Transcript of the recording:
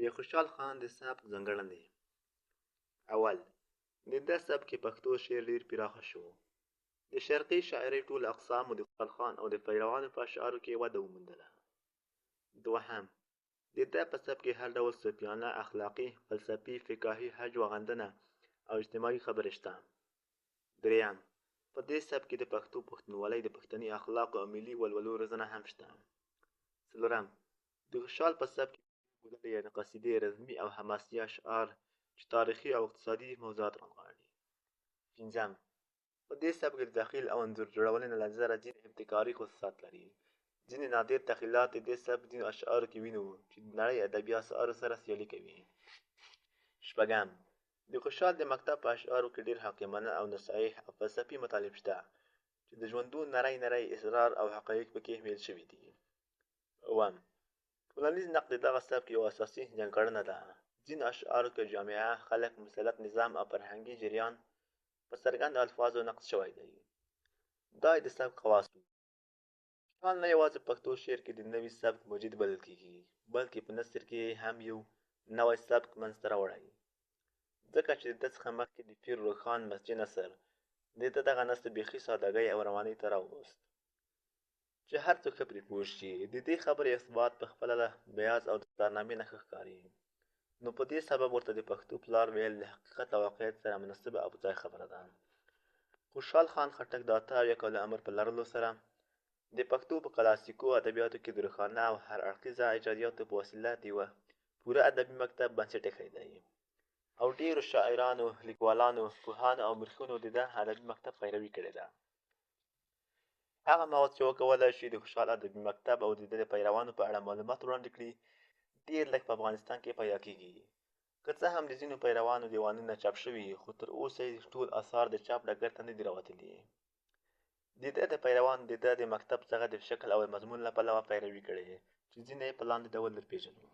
د خوشحال خان د سبک ځانګړنې. اول، د ده سبک کې پښتو شعر ډېر پراخه شو. د شرقي شاعرۍ ټولو اقسامو د خوشحال خان او د پیروانو په اشعارو کې وده وموندله. دوهم، د ده په سبک کې هر ډول صوفیانه، اخلاقي، فلسفي، فکاهي، هجو غندنه او اجتماعي خبرې شته. دریم، په دې سبک کې د پښتو، پښتونولۍ، د پښتني اخلاقو او ملي ولولو روزنه هم شته. څلورم، د خوشحال په سبک کې بوللې یعنې قصیدې، رزمي او حماسي اشعار چې تاریخي او اقتصادي موضوعات رانغاړي. پنځم، په دې سبک کې د تخیل او انځور جوړونې له نظره ځینې ابتکاري خصوصیات لري. ځینې نادر تخیلات د دې سبک ځینو اشعارو کې وینو چې د نړۍ ادبي اثارو سره سیالي کوي. شپږم، د خوشحال د مکتب په اشعارو کې ډېر حاکمانه او نصایح او فلسفي مطالب شته چې د ژوندون نری نری اسرار او حقایق پکې ویل شوي دي. اووم، ټولنیز نقد د دغه سبک یوه اساسي ځانګړنه ده. ځینو اشعارو کې جامعه، خلک، مسلط نظام او فرهنګي جریان په څرګندو الفاظو نقد شوی دی. دا یې د سبک خواص وو. خوشحال نه یوازې په پښتو شعر کې د نوي سبک موجد بلل کېږي، بلکې په نثر کې یې هم یو نوی سبک منځته راوړی. ځکه چې د ده څخه مخکې د پیر روښان مسجع نثر د ده دغه نثر بیخي سادګۍ او روانۍ ته راوست. چې هر څوک ښه پرې پوه شي. د دې خبرې اثبات په خپله له بیاض او دستارنامې نه ښه ښکاري. نو په دې سبب ورته د پښتو پلار ویل له حقیقت او واقعیت سره مناسبه او په ځای خبره ده. خوشحال خان خټک د 78 کالو عمر په لرلو سره د پښتو په کلاسیکو ادبیاتو کې د روښانه او هر اړخیزه ایجادیاتو په وسیله د یوه پوره ادبي مکتب بنسټ ایښی دی او ډېرو شاعرانو، لیکوالانو، پوهانو او مورخینو د ده ادبي مکتب پیروي کړې ده. هغه مواد چې وکولای شي د خوشحال ادبي مکتب او د ده د پیروانو په اړه معلومات وړاندې کړي، ډېر لږ په افغانستان کې پیدا کېږي. که څه هم د ځینو پیروانو دیوانونه چاپ شوي، خو تر اوسه یې ټول اثار د چاپ ډګر ته نه دي راوتلي. د ده د پیروانو د ده د مکتب څخه د شکل او مضمون له پلوه پیروي کړې، چې ځینې یې په لاندې ډول درپېژنو.